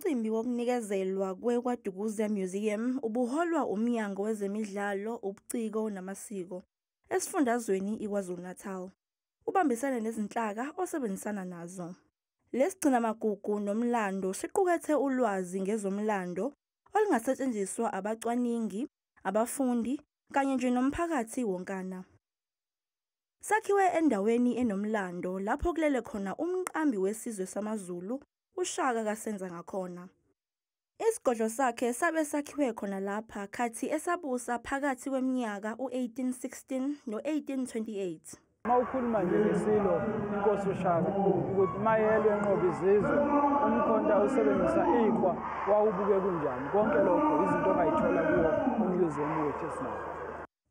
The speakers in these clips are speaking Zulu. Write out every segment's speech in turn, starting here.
Umcimbi wokunikezelwa kweKwaDukuza Museum ubuholwa uMnyango Wezemidlalo, Ubuciko Namasiko esifundazweni iKwaZulu-Natal, ubambisene nezinhlaka osebenzisana nazo. Lesigcinamagugu nomlando siqukethe ulwazi ngezomlando olungasetshenziswa abacwaningi, abafundi kanye nje nomphakathi wonkana. Sakhiwe endaweni enomlando lapho kulele khona umqambi wesizwe samaZulu uShaka kaSenzangakhona. Isigodlo sakhe sabe sakhiwe khona lapha khathi esabusa phakathi kweminyaka u-1816 no-1828. Uma ukhuluma nje ngeSilo inkosi uShaka, ukuthi mayelwe enqoba izizwe, umkhonto awusebenzisa iqhwa wawubuke kunjani, konke lokho izinto ongayithola kuwo umuseum wethu esinawo.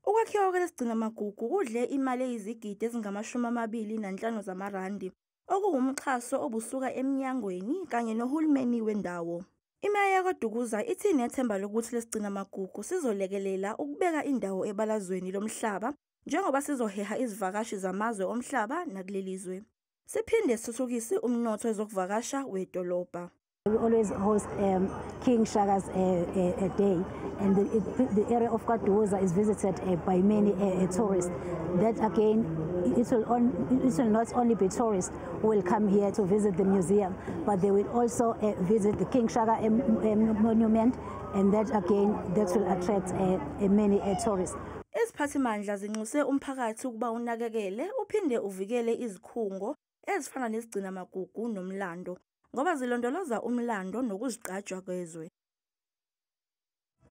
Ukwakhiwa kwalesigcinamagugu kudle imali eyizigidi ezingama-25 zamarandi, okuwumxhaso obusuka emnyangweni kanye nohulumeni wendawo. Imeya yakwaDukuza ithi inethemba lokuthi lesigcinamagugu sizolekelela ukubeka indawo ebalazweni lomhlaba njengoba sizoheha izivakashi zamazwe omhlaba nakuleli zwe. Siphinde sithuthukise umnotho wezokuvakasha wedolobha. We always host King Shaka's Day, and the area of KwaDukuza is visited by many tourists. That again, it will not only be tourists who will come here to visit the museum, but they will also visit the King Shaka monument, and that again, that will attract many tourists. Iziphathimandla zinxuse umphakathi ukuba unakekele uphinde uvikele izikhungo ezifana nesigcinamagugu nomlando ngoba zilondoloza umlando nokuzigqaja kwezwe.